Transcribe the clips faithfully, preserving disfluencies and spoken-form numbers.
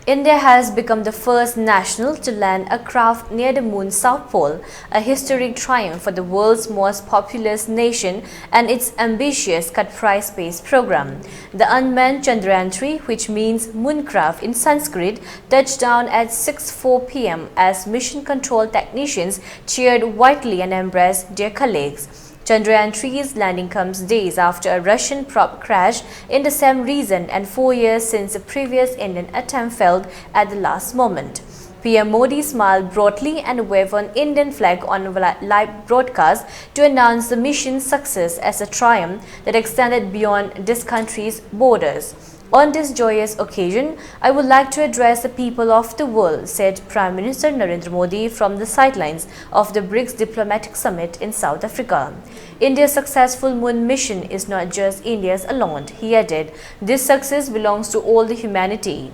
India has become the first national to land a craft near the moon's south pole, a historic triumph for the world's most populous nation and its ambitious Khat Prize Space program. The unmanned Chandrayaan three, which means mooncraft in Sanskrit, touched down at six four p m as mission control technicians cheered wildly and embraced their colleagues. Chandrayaan three's landing comes days after a Russian probe crash in the same region and four years since the previous Indian attempt failed at the last moment. P M Modi smiled broadly and waved an Indian flag on a li- live broadcast to announce the mission's success as a triumph that extended beyond this country's borders. On this joyous occasion, I would like to address the people of the world, said Prime Minister Narendra Modi from the sidelines of the brics Diplomatic Summit in South Africa. India's successful moon mission is not just India's alone, he added. This success belongs to all the humanity.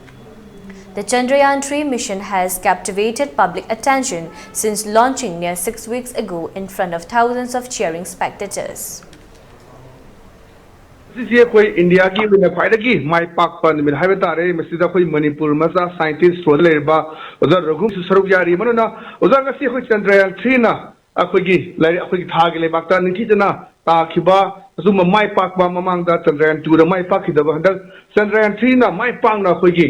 The Chandrayaan three mission has captivated public attention since launching near six weeks ago in front of thousands of cheering spectators. ꯁꯤꯁꯤ ꯑꯩꯈꯣꯏ ꯏꯟꯗꯤꯌꯥꯒꯤ ꯑꯣꯏꯅ ꯈ꯭ꯋꯥꯏꯗꯒꯤ ꯃꯥꯏ ꯄꯥꯛꯄ ꯅꯨꯃꯤꯠ ꯍꯥꯏꯕ ꯇꯥꯔꯦ꯫ ꯃꯁꯤꯗ ꯑꯩꯈꯣꯏ ꯃꯅꯤꯄꯨꯔ ꯃꯆꯥ ꯁꯥꯏꯟꯇꯤꯁ ꯁꯣꯗ ꯂꯩꯔꯤꯕ ꯑꯣꯖꯥ ꯔꯘꯨꯁꯨ ꯁꯔꯨꯛ ꯌꯥꯔꯤ꯫ ꯃꯅꯨꯡꯅ ꯑꯣꯖꯥ, ꯉꯁꯤ ꯑꯩꯈꯣꯏ ꯆꯟꯗ꯭ꯔꯌꯥꯟ ꯊ꯭ꯔꯤꯅ ꯑꯩꯈꯣꯏꯒꯤ ꯂꯥꯏꯔꯤꯛ, ꯑꯩꯈꯣꯏꯒꯤ ꯊꯥꯒꯤ ꯂꯩꯕꯥꯛꯇ ꯅꯤꯡꯊꯤꯖꯅ ꯇꯥꯈꯤꯕ ꯑꯆꯨꯝꯕ ꯃꯥꯏ ꯄꯥꯛꯄ, ꯃꯃꯥꯡꯗ ꯆꯟꯗ꯭ꯔꯌꯥꯟ ꯇꯨꯗ ꯃꯥꯏ ꯄꯥꯛꯈꯤꯗꯕ, ꯍꯟꯗꯛ ꯆꯟꯗ꯭ꯔꯌꯥꯟ ꯊ꯭ꯔꯤꯅ ꯃꯥꯏ ꯄꯥꯛꯅ ꯑꯩꯈꯣꯏꯒꯤ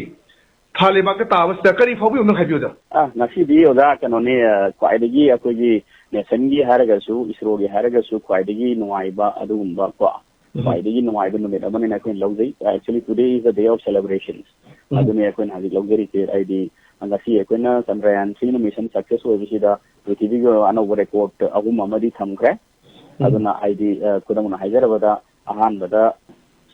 ꯊꯥ ꯂꯩꯕꯥꯛꯇ ꯇꯥꯕꯁꯤꯗ ꯀꯔꯤ ꯐꯥꯎꯕꯤꯕꯅꯣ ꯍꯥꯏꯕꯤꯌꯨꯗ꯫ ꯑ, ꯉꯁꯤꯗꯤ ꯑꯣꯖꯥ ꯀꯩꯅꯣꯅꯤ, ꯑ, ꯈ꯭ꯋꯥꯏꯗꯒꯤ ꯑꯩꯈꯣꯏꯒꯤ nationꯒꯤ ꯍꯥꯏꯔꯒꯁꯨ, ISROꯒꯤ ꯍꯥꯏꯔꯒꯁꯨ ꯈ꯭ꯋꯥꯏꯗꯒꯤ ꯅꯨꯡꯉꯥꯏꯕ ꯑꯗꯨꯒꯨꯝꯕ ꯀꯣ, ꯈ꯭ꯋꯥꯏꯗꯒꯤ ꯅꯨꯡꯉꯥꯏꯕ ꯅꯨꯃꯤꯠ ꯑꯃꯅꯤꯅ ꯑꯩꯈꯣꯏꯅ ꯂꯧꯖꯩ꯫ Actually, today is the day of celebrations. ꯑꯗꯨꯅꯤ ꯑꯩꯈꯣꯏꯅ ꯍꯧꯖꯤꯛ ꯂꯧꯖꯔꯤꯁꯦ꯫ ꯍꯥꯏꯗꯤ ꯉꯁꯤ ꯑꯩꯈꯣꯏꯅ ꯆꯟꯗ꯭ꯔꯌꯥꯟ ꯊ꯭ꯔꯤꯅ mission success ꯑꯣꯏꯕꯁꯤꯗ ꯄ꯭ꯔꯤꯊꯤꯕꯤꯒꯤ ꯑꯣꯏꯕ ꯑꯅꯧꯕ record ꯑꯍꯨꯝ ꯑꯃꯗꯤ ꯊꯝꯈ꯭ꯔꯦ꯫ ꯑꯗꯨꯅ ꯍꯥꯏꯗꯤ, ꯑ, ꯈꯨꯗꯝ ꯑꯣꯏꯅ ꯍꯥꯏꯖꯔꯕꯗ, ꯑꯍꯥꯟꯕꯗ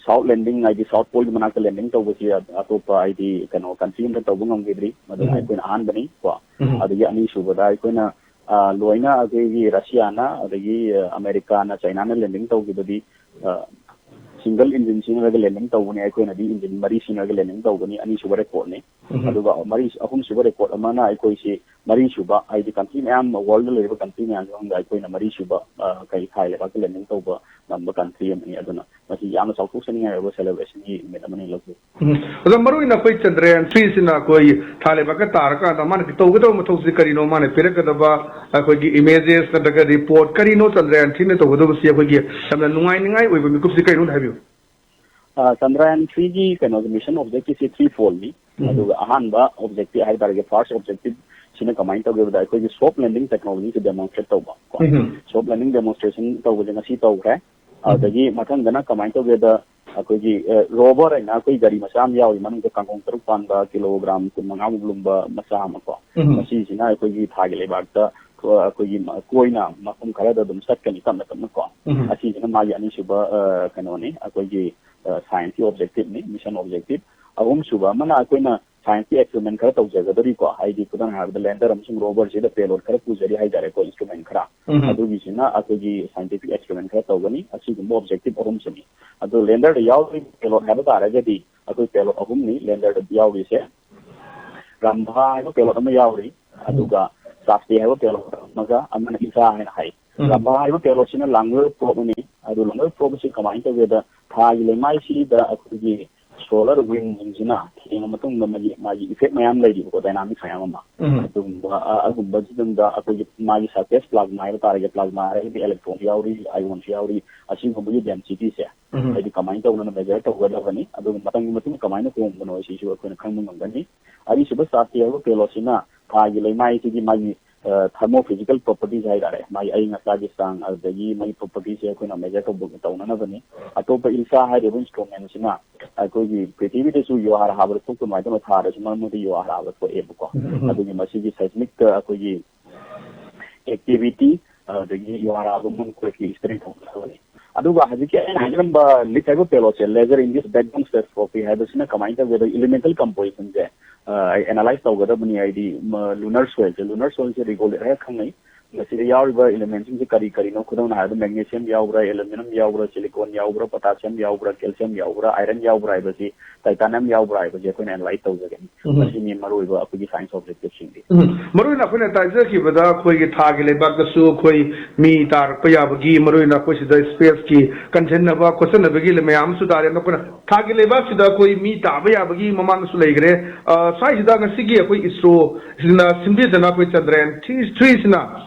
South landing, ꯍꯥꯏꯗꯤ South Poleꯒꯤ ꯃꯅꯥꯛꯇ landing ꯇꯧꯕꯁꯤ ꯑ-, ꯑꯇꯣꯞꯄ, ꯍꯥꯏꯗꯤ ꯀꯩꯅꯣ, country ꯑꯝꯇ ꯇꯧꯕ ꯉꯝꯈꯤꯗ꯭ꯔꯤ꯫ ꯃꯗꯨꯅ ꯑꯩꯈꯣꯏꯅ ꯑꯍꯥꯟꯕꯅꯤ ꯀꯣ꯫ ꯑꯗꯒꯤ ꯑꯅꯤꯁꯨꯕꯗ ꯑꯩꯈꯣꯏꯅ, ꯑ, ꯂꯣꯏꯅ ꯑꯩꯈꯣꯏꯒꯤ Russiaꯅ, ꯑꯗꯒꯤ, ꯑ, Americaꯅ, Chinaꯅ landing ꯇꯧꯈꯤꯕꯗꯤ, ꯑ, single engine ꯁꯤꯖꯤꯟꯅꯔꯒ landing ꯇꯧꯕꯅꯤ꯫ ꯑꯩꯈꯣꯏꯅꯗꯤ engine ꯃꯔꯤ ꯁꯤꯖꯤꯟꯅꯔꯒ landing ꯇꯧꯒꯅꯤ꯫ ꯑꯅꯤꯁꯨꯕ recordꯅꯤ꯫ ꯑꯗꯨꯒ ꯃꯔꯤ, ꯑꯍꯨꯝꯁꯨꯕ record ꯑꯃꯅ ꯑꯩꯈꯣꯏꯁꯤ ꯃꯔꯤꯁꯨꯕ, ꯍꯥꯏꯗꯤ country ꯃꯌꯥꯝ, worldꯗ ꯂꯩꯔꯤꯕ country ꯃꯌꯥꯝꯒꯤ ꯃꯅꯨꯡꯗ ꯑꯩꯈꯣꯏꯅ ꯃꯔꯤꯁꯨꯕ, ꯑ, ꯀꯩ, ꯊꯥꯏ ꯂꯩꯕꯥꯛꯇ landing ꯇꯧꯕ ꯉꯝꯕ country ꯑꯃꯅꯤ꯫ ꯑꯗꯨꯅ ꯃꯁꯤ ꯌꯥꯝꯅ ꯆꯥꯎꯊꯣꯛꯆꯅꯤꯡꯉꯥꯏ ꯑꯣꯏꯕ celebrationꯒꯤ ꯅꯨꯃꯤꯠ ꯑꯃꯅꯤ ꯂꯧꯖꯩ꯫ ꯎꯝ꯫ ꯑꯣꯖꯥ, ꯃꯔꯨ ꯑꯣꯏꯅ ꯑꯩꯈꯣꯏ ꯆꯟꯗ꯭ꯔꯌꯥꯟ three ꯁꯤꯅ ꯑꯩꯈꯣꯏ ꯊꯥ ꯂꯩꯕꯥꯛꯀ ꯇꯥꯔꯀꯥꯟꯗ ꯃꯥꯅ ꯇꯧꯒꯗꯕ ꯃꯊꯧꯁꯤ ꯀꯔꯤꯅꯣ, ꯃꯥꯅ ꯄꯤꯔꯛꯀꯗꯕ ꯑꯩꯈꯣꯏꯒꯤ images ꯅꯠꯇ꯭ꯔꯒ report ꯀꯔꯤꯅꯣ ꯆꯟꯗ꯭ꯔꯌꯥꯟ three ꯅ ꯇꯧꯒꯗꯕꯁꯤ ꯑꯩꯈꯣꯏꯒꯤ ꯌꯥꯝꯅ ꯅꯨꯡꯉꯥꯏꯅꯤꯡꯉꯥꯏ ꯑꯣꯏꯕ ꯃꯤꯀꯨꯞꯁꯤ ꯀꯔꯤꯅꯣ ꯑꯝꯇ ꯍꯥꯏꯕꯤꯌꯨ? ꯑ, ꯆꯟꯗ꯭ꯔꯌꯥꯟ three ꯒꯤ ꯀꯩꯅꯣ mission objective ꯁꯤ three fold ꯅꯤ꯫ ꯎꯝ꯫ ꯑꯗꯨꯒ ꯑꯍꯥꯟꯕ objective ꯍꯥꯏ ꯇꯥꯔꯒꯗꯤ first objective ꯁꯤꯅ ꯀꯃꯥꯏꯅ ꯇꯧꯒꯦ ꯍꯥꯏꯕꯗ ꯑꯩꯈꯣꯏꯒꯤ soft landing technology ꯁꯤ demonstrate ꯇꯧꯕ ꯀꯣ꯫ ꯎꯝ꯫ Soft landing demonstration ꯇꯧꯕꯁꯦ ꯉꯁꯤ ꯇꯧꯈ꯭ꯔꯦ꯫ ꯎꯝ꯫ ꯑꯗꯒꯤ ꯃꯊꯪꯗꯅ ꯀꯃꯥꯏꯅ ꯇꯧꯒꯦꯗ ꯑꯩꯈꯣꯏꯒꯤ, ꯑ, rover ꯍꯥꯏꯅ ꯑꯩꯈꯣꯏ ꯒꯥꯔꯤ ꯃꯆꯥ ꯑꯃ ꯌꯥꯎꯔꯤ, ꯃꯅꯨꯡꯗ ꯀꯥꯡꯈꯣꯡ ꯇꯔꯨꯛ ꯄꯥꯟꯕ, kilogram ꯀꯨꯟ ꯃꯉꯥꯃꯨꯛ ꯂꯨꯝꯕ ꯃꯆꯥ ꯑꯃ ꯀꯣ꯫ ꯎꯝ꯫ ꯃꯁꯤꯁꯤꯅ ꯑꯩꯈꯣꯏꯒꯤ ꯊꯥꯒꯤ ꯂꯩꯕꯥꯛꯇ, ꯑ, ꯑꯩꯈꯣꯏꯒꯤ ꯃ-, ꯀꯣꯏꯅ ꯃꯐꯝ ꯈꯔꯗ ꯑꯗꯨꯝ ꯆꯠꯀꯅꯤ ꯇꯞꯅ ꯇꯞꯅ ꯀꯣ꯫ ꯎꯝ꯫ ꯑꯁꯤꯁꯤꯅ ꯃꯥꯒꯤ ꯑꯅꯤꯁꯨꯕ, ꯑ, ꯀꯩꯅꯣꯅꯤ, ꯑꯩꯈꯣꯏꯒꯤ, ꯑ, science ꯀꯤ objective ꯅꯤ, mission objective꯫ ꯑꯍꯨꯝꯁꯨꯕ ꯑꯃꯅ ꯑꯩꯈꯣꯏꯅ science ꯀꯤ experiment ꯈꯔ ꯇꯧꯖꯒꯗꯧꯔꯤꯀꯣ, ꯍꯥꯏꯗꯤ ꯈꯨꯗꯝ ꯍꯥꯏꯔꯕꯗ lander ꯑꯃꯁꯨꯡ rover ꯁꯤꯗ payload ꯈꯔ ꯄꯨꯖꯔꯤ ꯍꯥꯏꯇꯥꯔꯦꯀꯣ, instrument ꯈꯔ꯫ ꯎꯝ꯫ ꯑꯗꯨꯒꯤꯁꯤꯅ ꯑꯩꯈꯣꯏꯒꯤ scientific experiment ꯈꯔ ꯇꯧꯒꯅꯤ꯫ ꯑꯁꯤꯒꯨꯝꯕ objective ꯑꯍꯨꯝꯁꯤꯅꯤ꯫ ꯑꯗꯣ lander ꯗ ꯌꯥꯎꯔꯤꯕ payload ꯍꯥꯏꯕ ꯇꯥꯔꯒꯗꯤ ꯑꯩꯈꯣꯏ payload ꯑꯍꯨꯝꯅꯤ lander ꯗ ꯌꯥꯎꯔꯤꯁꯦ꯫ ꯔꯝꯚꯥ ꯍꯥꯏꯕ payload ꯑꯃ ꯌꯥꯎꯔꯤ, ꯑꯗꯨꯒ ꯁꯥꯁꯇꯤ ꯍꯥꯏꯕ payload ꯑꯃꯒ, ꯑꯃꯅ ꯏꯁꯥ ꯍꯥꯏꯅ ꯍꯥꯏ꯫ ꯎꯝ꯫ ꯔꯝꯚꯥ ꯍꯥꯏꯕ payload ꯁꯤꯅ lunar probe ꯅꯤ꯫ ꯑꯗꯨ lunar probe ꯑꯁꯤ ꯀꯃꯥꯏꯅ ꯇꯧꯒꯦꯗ, ꯊꯥꯒꯤ ꯂꯩꯃꯥꯏꯁꯤꯗ ꯑꯩꯈꯣꯏꯒꯤ solar wind ꯁꯤꯡꯁꯤꯅ ꯊꯦꯡꯉ ꯃꯇꯨꯡꯗ ꯃꯥꯒꯤ, ꯃꯥꯒꯤ effect ꯃꯌꯥꯝ ꯂꯩꯔꯤꯕꯀꯣ, dynamics ꯃꯌꯥꯝ ꯑꯃ꯫ ꯎꯝ꯫ ꯑꯗꯨꯒꯨꯝꯕ, ꯑ, ꯑꯗꯨꯒꯨꯝꯕ ꯐꯤꯕꯝꯗ ꯑꯩꯈꯣꯏꯒꯤ ꯃꯥꯒꯤ surface plasma ꯍꯥꯏꯕ ꯇꯥꯔꯒꯗꯤ, plasma ꯍꯥꯏꯔꯒꯗꯤ electron ꯁꯨ ꯌꯥꯎꯔꯤ, ion ꯁꯨ ꯌꯥꯎꯔꯤ, ꯑꯁꯤꯒꯨꯝꯕꯒꯤ density ꯁꯦ ꯎꯝ꯫ ꯍꯥꯏꯗꯤ ꯀꯃꯥꯏꯅ ꯇꯧꯗꯅ measure ꯇꯧꯒꯗꯕꯅꯤ, ꯑꯗꯨꯒ ꯃꯇꯝꯒꯤ ꯃꯇꯨꯡ ꯏꯟꯅ ꯀꯃꯥꯏꯅ ꯍꯣꯡꯕꯅꯣ ꯁꯤꯁꯨ ꯑꯩꯈꯣꯏꯅ ꯈꯪꯕ ꯉꯝꯒꯅꯤ꯫ ꯑꯅꯤꯁꯨꯕ ꯁꯥꯁꯇꯤ ꯍꯥꯏꯕ payload ꯁꯤꯅ ꯊꯥꯒꯤ ꯂꯩꯃꯥꯏꯁꯤꯒꯤ ꯃꯥꯒꯤ, ꯑ, thermophysical properties ꯍꯥꯏꯇꯥꯔꯦ, ꯃꯥꯒꯤ ꯑꯏꯪ ꯑꯁꯥꯒꯤ ꯆꯥꯡ, ꯑꯗꯨꯗꯒꯤ ꯃꯥꯒꯤ properties ꯁꯦ ꯑꯩꯈꯣꯏꯅ measure ꯇꯧꯕ, ꯇꯧꯅꯅꯕꯅꯤ꯫ ꯑꯇꯣꯞꯄ ꯏꯜꯁꯥ ꯍꯥꯏꯔꯤꯕ instrument ꯁꯤꯅ ꯑꯩꯈꯣꯏꯒꯤ ꯄ꯭ꯔꯤꯊꯤꯕꯤꯗꯁꯨ ꯌꯨꯍꯥꯔ ꯍꯥꯕꯗ ꯊꯣꯛꯄ ꯑꯗꯨꯃꯥꯏꯅ ꯇꯧꯅ ꯊꯥꯗꯁꯨ ꯃꯔꯛ ꯃꯔꯛꯇ ꯌꯨꯍꯥꯔ ꯍꯥꯕ ꯊꯣꯛꯑꯦꯕꯀꯣ꯫ ꯎꯝ, ꯎꯝ, ꯎꯝ꯫ ꯑꯗꯨꯒꯤ ꯃꯁꯤꯒꯤ seismic ꯇ ꯑꯩꯈꯣꯏꯒꯤ activity, ꯑꯗꯒꯤ ꯌꯨꯍꯥꯔ ꯍꯥꯕ ꯃꯣꯟ ꯀꯣꯏꯠꯀꯤ study ꯇꯧꯒꯗꯕꯅꯤ꯫ ꯑꯗꯨꯒ ꯍꯧꯖꯤꯛꯀꯤ ꯑꯩꯅ ꯍꯥꯏꯖꯔꯝꯕ ꯂꯤꯠ ꯍꯥꯏꯕ payload ꯁꯦ, laser induced backbone spectroscopy ꯍꯥꯏꯕꯁꯤꯅ ꯀꯃꯥꯏꯅ ꯇꯧꯒꯦꯗ, elemental composition ꯁꯦ, ꯑ, ꯑꯩ analyze ꯇꯧꯒꯗꯕꯅꯤ꯫ ꯍꯥꯏꯗꯤ, ꯃ-, lunar soil ꯁꯦ, lunar soil ꯁꯦ regolith ꯍꯥꯏꯔ ꯈꯪꯅꯩ꯫ ꯃꯁꯤꯗ ꯌꯥꯎꯔꯤꯕ elementꯁꯤꯡꯁꯦ ꯀꯔꯤ ꯀꯔꯤꯅꯣ, ꯈꯨꯗꯝ ꯑꯣꯏꯅ ꯍꯥꯏꯔꯕꯗ magnesium ꯌꯥꯎꯕ꯭ꯔꯥ, aluminum ꯌꯥꯎꯕ꯭ꯔꯥ, silicon ꯌꯥꯎꯕ꯭ꯔꯥ, potassium ꯌꯥꯎꯕ꯭ꯔꯥ, calcium ꯌꯥꯎꯕ꯭ꯔꯥ, iron ꯌꯥꯎꯕ꯭ꯔꯥ ꯍꯥꯏꯕꯁꯤ, titanium ꯌꯥꯎꯕ꯭ꯔꯥ ꯍꯥꯏꯕꯁꯤ ꯑꯩꯈꯣꯏꯅ analyze ꯇꯧꯖꯒꯅꯤ꯫ ꯎꯝ꯫ ꯃꯁꯤꯅꯤ ꯃꯔꯨꯑꯣꯏꯕ ꯑꯩꯈꯣꯏꯒꯤ science objectiveꯁꯤꯡꯗꯤ꯫ ꯎꯝ꯫ ꯃꯔꯨꯑꯣꯏꯅ ꯑꯩꯈꯣꯏꯅ ꯇꯥꯖꯈꯤꯕꯗ ꯑꯩꯈꯣꯏꯒꯤ ꯊꯥꯒꯤ ꯂꯩꯕꯥꯛꯇꯁꯨ ꯑꯩꯈꯣꯏ ꯃꯤ ꯇꯥꯔꯛꯄ ꯌꯥꯕꯒꯤ, ꯃꯔꯨꯑꯣꯏꯅ ꯑꯩꯈꯣꯏ ꯁꯤꯗ spaceꯀꯤ ꯀꯟꯁꯤꯟꯅꯕ ꯈꯣꯠꯆꯟꯅꯕꯒꯤ ꯃꯌꯥꯝ ꯑꯃꯁꯨ ꯇꯥꯔꯦ꯫ ꯑꯗꯣ ꯑꯩꯈꯣꯏꯅ ꯊꯥꯒꯤ ꯂꯩꯕꯥꯛꯁꯤꯗ ꯑꯩꯈꯣꯏ ꯃꯤ ꯇꯥꯕ ꯌꯥꯕꯒꯤ ꯃꯃꯥꯡꯗꯁꯨ ꯂꯩꯈ꯭ꯔꯦ꯫ ꯑ, ꯁ꯭ꯋꯥꯏꯁꯤꯗ ꯉꯁꯤꯒꯤ ꯑꯩꯈꯣꯏ ISROꯁꯤꯅ ꯁꯤꯟꯕꯤꯗꯅ ꯑꯩꯈꯣꯏ Chandrayaan three, threeꯁꯤꯅ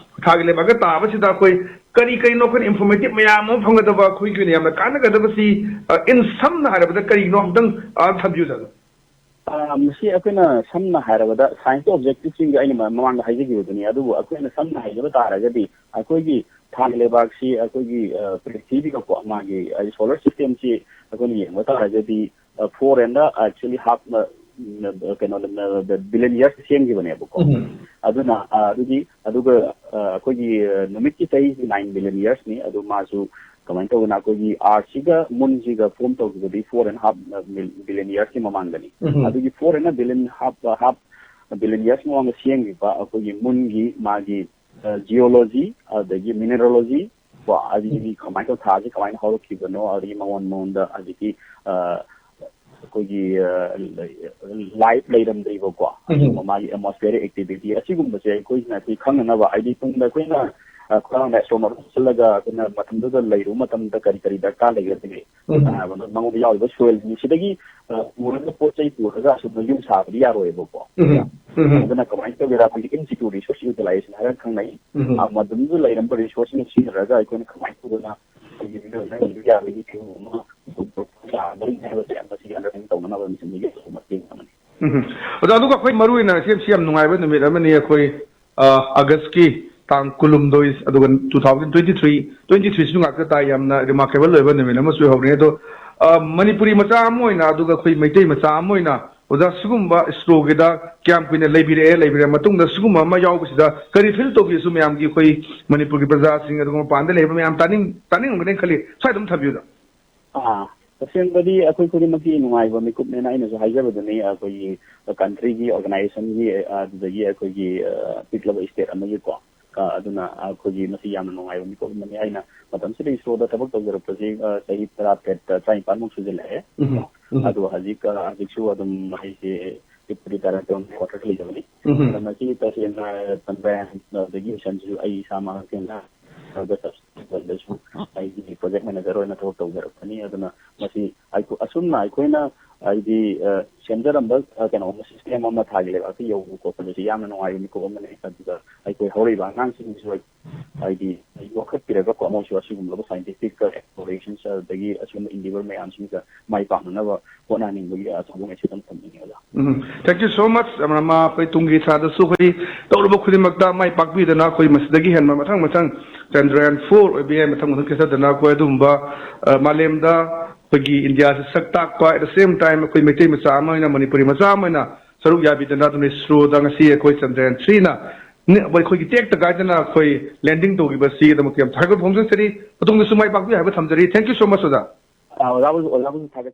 ꯊꯥꯒꯤ ꯂꯩꯕꯥꯛꯇ ꯇꯥꯕꯁꯤꯗ ꯑꯩꯈꯣꯏ ꯀꯔꯤ ꯀꯔꯤꯅꯣ ꯑꯩꯈꯣꯏꯅ informative ꯃꯌꯥꯝ ꯑꯃ ꯐꯪꯒꯗꯕ, ꯑꯩꯈꯣꯏꯒꯤ ꯑꯣꯏꯅ ꯌꯥꯝꯅ ꯀꯥꯟꯅꯒꯗꯕꯁꯤ, ꯑ, in sumꯅ ꯍꯥꯏꯔꯕꯗ ꯀꯔꯤꯅꯣ ꯑꯝꯇꯪ, ꯑ, ꯊꯝꯕꯤꯌꯨꯗꯅ꯫ ꯑ, ꯃꯁꯤ ꯑꯩꯈꯣꯏꯅ ꯁꯝꯅ ꯍꯥꯏꯔꯕꯗ science objectiveꯁꯤꯡꯒꯤ ꯑꯩꯅ ꯃ-, ꯃꯃꯥꯡꯗ ꯍꯥꯏꯖꯈꯤꯕꯗꯨꯅꯤ꯫ ꯑꯗꯨꯕꯨ ꯑꯩꯈꯣꯏꯅ ꯁꯝꯅ ꯍꯥꯏꯖꯕ ꯇꯥꯔꯒꯗꯤ ꯑꯩꯈꯣꯏꯒꯤ ꯊꯥꯒꯤ ꯂꯩꯕꯥꯛꯁꯤ ꯑꯩꯈꯣꯏꯒꯤ, ꯑ, ꯄ꯭ꯔꯤꯊꯤꯕꯤꯒꯀꯣ, ꯃꯥꯒꯤ, ꯑ, solar systemꯁꯤ ꯑꯩꯈꯣꯏꯅ ꯌꯦꯡꯕ ꯇꯥꯔꯒꯗꯤ, ꯑ, four and actually half, ꯑ, ꯎꯝ, ꯀꯩꯅꯣ, billion years ꯁꯦꯝꯈꯤꯕꯅꯦꯕꯀꯣ꯫ ꯎꯝ꯫ ꯑꯗꯨꯅ, ꯑ, ꯑꯗꯨꯒꯤ, ꯑꯗꯨꯒ, ꯑ, ꯑꯩꯈꯣꯏꯒꯤ, ꯑ, ꯅꯨꯃꯤꯠꯀꯤ ꯆꯍꯤꯁꯤ nine billion yearsꯅꯤ꯫ ꯑꯗꯨ ꯃꯥꯁꯨ ꯀꯃꯥꯏꯅ ꯇꯧꯗꯅ ꯑꯩꯈꯣꯏꯒꯤ Earthꯁꯤꯒ Moonꯁꯤꯒ form ꯇꯧꯈꯤꯕꯗꯤ four and half, ꯑ, mil-, billion yearsꯀꯤ ꯃꯃꯥꯡꯗꯅꯤ꯫ ꯎꯝ꯫ ꯑꯗꯨꯒꯤ four and a billion, half, half billion years ꯃꯃꯥꯡꯗ ꯁꯦꯝꯈꯤꯕ ꯑꯩꯈꯣꯏꯒꯤ Moonꯒꯤ ꯃꯥꯒꯤ, ꯑ, geology, ꯑꯗꯒꯤ mineralogy, ꯀꯣ, ꯑꯗꯒꯤ ꯀꯃꯥꯏꯅ ꯇꯧ, ꯊꯥꯁꯤ ꯀꯃꯥꯏꯅ ꯍꯧꯔꯛꯈꯤꯕꯅꯣ, ꯑꯗꯒꯤ ꯃꯉꯣꯟ-, ꯃꯉꯣꯟꯗ ꯍꯧꯖꯤꯛꯀꯤ, ꯑ, ꯑꯩꯈꯣꯏꯒꯤ, ꯑ, life ꯂꯩꯔꯝꯗ꯭ꯔꯤꯕꯀꯣ, ꯎꯝ꯫ ꯑꯗꯨꯒꯨꯝꯕ ꯃꯥꯒꯤ atmospheric activity ꯑꯁꯤꯒꯨꯝꯕꯁꯦ ꯑꯩꯈꯣꯏꯅ ꯑꯩꯈꯣꯏ ꯈꯪꯅꯅꯕ, ꯍꯥꯏꯗꯤ ꯇꯨꯡꯗ ꯑꯩꯈꯣꯏꯅ, ꯑ, ꯈꯨꯗꯥꯡꯗ astronaut ꯆꯠꯂꯒ ꯑꯩꯈꯣꯏꯅ ꯃꯇꯝꯗꯨꯗ ꯂꯩꯔꯨꯕ ꯃꯇꯝꯗ ꯀꯔꯤ ꯀꯔꯤ ꯗꯔꯀꯥꯔ ꯂꯩꯒꯗꯒꯦ? ꯎꯝ꯫ ꯍꯥꯏꯕꯗ ꯃꯉꯣꯟꯗ ꯌꯥꯎꯔꯤꯕ soilꯁꯤꯡ ꯁꯤꯗꯒꯤ, ꯑ, ꯄꯨꯔꯒ ꯄꯣꯠ ꯆꯩ ꯄꯨꯔꯒ ꯑꯁꯨꯝꯅ ꯌꯨꯝ ꯁꯥꯕꯗꯤ ꯌꯥꯔꯣꯏꯕꯀꯣ꯫ ꯎꯝ꯫ ꯎꯝ꯫ ꯑꯗꯨꯅ ꯀꯃꯥꯏꯅ ꯇꯧꯒꯦꯔꯥ, ꯑꯩꯈꯣꯏꯒꯤ in situ resource utilization ꯍꯥꯏꯔꯒ ꯈꯪꯅꯩ꯫ ꯎꯝ꯫ ꯑ, ꯃꯗꯨꯝꯁꯨ ꯂꯩꯔꯝꯕ resourceꯁꯤꯡ ꯁꯤꯖꯤꯟꯅꯔꯒ ꯑꯩꯈꯣꯏꯅ ꯀꯃꯥꯏꯅ ꯇꯧꯗꯅ ꯑꯩꯈꯣꯏꯒꯤ ꯃꯤꯑꯣꯏꯕꯅ ꯍꯤꯡꯕ ꯌꯥꯕꯒꯤ ꯐꯤꯕꯝ ꯑꯃ ꯄꯨꯊꯣꯛꯄ ꯌꯥꯒꯗꯧꯔꯤꯕꯅꯤ ꯍꯥꯏꯕꯁꯦ ꯃꯁꯤꯒꯤ understanding ꯇꯧꯅꯅꯕ ꯃꯤꯁꯟꯗꯒꯤ ꯑꯆꯧꯕ ꯃꯇꯦꯡ ꯑꯃꯅꯤ꯫ ꯎꯝ꯫ ꯑꯣꯖꯥ, ꯑꯗꯨꯒ ꯑꯩꯈꯣꯏ ꯃꯔꯨ ꯑꯣꯏꯅ ꯉꯁꯤ ꯌꯥꯝ ꯅꯨꯡꯉꯥꯏꯕ ꯅꯨꯃꯤꯠ ꯑꯃꯅꯤ꯫ ꯑꯩꯈꯣꯏ, ꯑ, Augustꯀꯤ ꯇꯥꯡ ꯀꯨꯟꯍꯨꯝꯗꯣꯏ, ꯑꯗꯨꯒ two thousand twenty three, twenty threeꯁꯨ ꯉꯥꯛꯇ ꯇꯥꯏ꯫ ꯌꯥꯝꯅ remarkable ꯑꯣꯏꯕ ꯅꯨꯃꯤꯠ ꯑꯃꯁꯨ ꯑꯣꯏꯍꯧꯔꯦ꯫ ꯑꯗꯣ, ꯑ, ꯃꯅꯤꯄꯨꯔꯤ ꯃꯆꯥ ꯑꯃ ꯑꯣꯏꯅ, ꯑꯗꯨꯒ ꯑꯩꯈꯣꯏ ꯃꯩꯇꯩ ꯃꯆꯥ ꯑꯃ ꯑꯣꯏꯅ, ꯑꯣꯖꯥ, ꯁꯤꯒꯨꯝꯕ ISROꯒꯤꯗ ꯀꯌꯥꯝ ꯀꯨꯏꯅ ꯂꯩꯕꯤꯔꯛꯑꯦ, ꯂꯩꯕꯤꯔꯛꯑ ꯃꯇꯨꯡꯗ ꯁꯤꯒꯨꯝꯕ ꯑꯃ ꯌꯥꯎꯕꯁꯤꯗ ꯀꯔꯤ feel ꯇꯧꯕꯤꯁꯨ ꯃꯌꯥꯝꯒꯤ, ꯑꯩꯈꯣꯏ ꯃꯅꯤꯄꯨꯔꯒꯤ ꯄ꯭ꯔꯖꯥꯁꯤꯡ ꯑꯗꯨꯒ ꯃꯄꯥꯟꯗ ꯂꯩꯕ ꯃꯌꯥꯝ ꯇꯥꯅꯤꯡ-, ꯇꯥꯅꯤꯡꯉꯝꯒꯅꯤ ꯈꯜꯂꯤ꯫ ꯁ꯭ꯋꯥꯏ ꯑꯗꯨꯝ ꯊꯝꯕꯤꯌꯨꯗ꯫ ꯑꯥ, ꯇꯁꯦꯡꯕꯗꯤ ꯑꯩꯈꯣꯏ ꯈꯨꯗꯤꯡꯃꯛꯀꯤ ꯅꯨꯡꯉꯥꯏꯕ ꯃꯤꯀꯨꯞꯅꯦꯅ ꯑꯩꯅꯁꯨ ꯍꯥꯏꯖꯕꯗꯨꯅꯤ, ꯑꯩꯈꯣꯏꯒꯤ countryꯒꯤ organizationꯒꯤ, ꯑꯗꯨꯗꯒꯤ ꯑꯩꯈꯣꯏꯒꯤ, ꯑ, ꯄꯤꯛꯂꯕ state ꯑꯃꯒꯤꯀꯣ꯫ ꯑ, ꯑꯗꯨꯅ ꯑꯩꯈꯣꯏꯒꯤ ꯃꯁꯤ ꯌꯥꯝꯅ ꯅꯨꯡꯉꯥꯏꯕ ꯃꯤꯀꯨꯞ ꯑꯃꯅꯤ꯫ ꯑꯩꯅ ꯃꯇꯝꯁꯤꯗ ꯏꯁꯔꯣꯗ ꯊꯕꯛ ꯇꯧꯖꯔꯛꯄꯁꯤ, ꯑ, ꯆꯍꯤ ꯇꯔꯥꯇꯔꯦꯠ, ꯇꯔꯥꯅꯤꯄꯥꯟꯃꯨꯛ ꯁꯨꯖꯜꯂꯛꯑꯦ꯫ ꯎꯝ, ꯎꯝ꯫ ꯑꯗꯣ ꯍꯧꯖꯤꯛ, ꯑ, ꯍꯧꯖꯤꯛꯁꯨ ꯑꯗꯨꯝ ꯑꯩꯁꯦ ꯗꯤꯄ꯭ꯌꯨꯇꯤ ꯗꯥꯏꯔꯦꯛꯇꯔ ꯑꯣꯐ ꯀ꯭ꯋꯥꯇꯔꯗ ꯂꯩꯖꯕꯅꯤ꯫ ꯎꯝ꯫ ꯑꯗ ꯃꯁꯤ ꯇꯁꯦꯡꯅ ꯆꯟꯗ꯭ꯔꯌꯥꯟ, ꯑꯗꯒꯤ ꯃꯤꯁꯟꯁꯤꯁꯨ ꯑꯩ ꯏꯁꯥꯃꯛ ꯇꯁꯦꯡꯅ ꯑꯩꯒꯤ ꯄ꯭ꯔꯣꯖꯦꯛ ꯃꯦꯅꯦꯖꯔ ꯑꯣꯏꯅ ꯊꯕꯛ ꯇꯧꯖꯔꯛꯄꯅꯤ꯫ ꯑꯗꯨꯅ ꯃꯁꯤ ꯑꯩꯈꯣ-, ꯑꯁꯨꯝꯅ ꯑꯩꯈꯣꯏꯅ ꯍꯥꯏꯗꯤ, ꯑ, ꯁꯦꯝꯖꯔꯝꯕ, ꯑ, ꯀꯩꯅꯣ ꯑꯃ, ꯁꯤꯁꯇꯦꯝ ꯑꯃ ꯊꯥꯒꯤ ꯂꯩꯕꯥꯛꯇ ꯌꯧꯕ ꯈꯣꯠꯄꯗꯁꯨ ꯌꯥꯝꯅ ꯅꯨꯡꯉꯥꯏꯕ ꯃꯤꯀꯨꯞ ꯑꯃꯅꯤ꯫ ꯑꯗꯨꯒ ꯑꯩꯈꯣꯏ ꯍꯧꯔꯛꯏꯕ ꯑꯉꯥꯡꯁꯤꯡꯁꯨ ꯍꯥꯏꯗꯤ ꯌꯣꯛꯈꯠꯄꯤꯔꯒꯀꯣ, ꯃꯣꯏꯁꯨ ꯑꯁꯤꯒꯨꯝꯂꯕ ꯁꯥꯏꯟꯇꯤꯐꯤꯛ ꯑꯦꯛꯁꯄ꯭ꯂꯣꯔꯦꯁꯟꯁ ꯑꯗꯒꯤ ꯑꯁꯤꯒꯨꯝꯕ ꯏꯟꯗꯤꯚꯔ ꯃꯌꯥꯝꯁꯤꯡꯁꯤꯗ ꯃꯥꯏ ꯄꯥꯛꯅꯅꯕ ꯍꯣꯠꯅꯍꯟꯅꯤꯡꯕꯒꯤ ꯑꯆꯧꯕ ꯃꯦꯁꯦꯖ ꯑꯃ ꯊꯝꯅꯤꯡꯉꯦ, ꯑꯣꯖꯥ꯫ ꯎꯝ, thank you so much, Rama. ꯑꯩꯈꯣꯏ ꯇꯨꯡꯒꯤ ꯊꯥꯗꯁꯨ ꯑꯩꯈꯣꯏ ꯇꯧꯔꯨꯕ ꯈꯨꯗꯤꯡꯃꯛꯇ ꯃꯥꯏ ꯄꯥꯛꯄꯤꯗꯅ, ꯑꯩꯈꯣꯏ ꯃꯁꯤꯗꯒꯤ ꯍꯦꯟꯕ ꯃꯊꯪ ꯃꯊꯪ ꯆꯟꯗ꯭ꯔꯌꯥꯟ ꯐꯣꯔ ꯑꯣꯏꯕ ꯌꯥꯏ, ꯃꯊꯪ ꯃꯊꯪ ꯆꯠꯊꯗꯅ ꯑꯩꯈꯣꯏ ꯑꯗꯨꯒꯨꯝꯕ, ꯑ, ꯃꯥꯂꯦꯝꯗ ꯑꯩꯈꯣꯏꯒꯤ ꯏꯟꯗꯤꯌꯥꯁꯤ ꯁꯛ ꯇꯥꯛꯄ, at the same time ꯑꯩꯈꯣꯏ ꯃꯩꯇꯩ ꯃꯆꯥ ꯑꯃ ꯑꯣꯏꯅ, ꯃꯅꯤꯄꯨꯔꯤ ꯃꯆꯥ ꯑꯃ ꯑꯣꯏꯅ ꯁꯔꯨꯛ ꯌꯥꯕꯤꯗꯅ, ꯑꯗꯨꯅ ꯏꯁꯔꯣꯗ ꯉꯁꯤ ꯑꯩꯈꯣꯏ ꯆꯟꯗ꯭ꯔꯌꯥꯟ ꯊ꯭ꯔꯤꯅ ꯅꯤ-, ꯑꯩꯈꯣꯏꯒꯤ ꯇꯦꯛꯇ ꯀꯥꯏꯗꯅ ꯑꯩꯈꯣꯏ ꯂꯦꯟꯗꯤꯡ ꯇꯧꯈꯤꯕꯁꯤꯒꯤꯗꯃꯛꯇ ꯌꯥꯝ ꯊꯥꯒꯠꯄ ꯐꯣꯡꯗꯣꯛꯆꯔꯤ꯫ ꯃꯇꯨꯡꯗꯁꯨ ꯃꯥꯏ ꯄꯥꯛꯄꯤꯌꯨ ꯍꯥꯏꯕ ꯊꯝꯖꯔꯤ꯫ Thank you so much, ꯑꯣꯖꯥ꯫ ꯑ, ꯑꯣꯖꯥꯕꯨꯁꯨ, ꯑꯣꯖꯥꯕꯨꯁꯨ ꯊꯥꯒꯠ-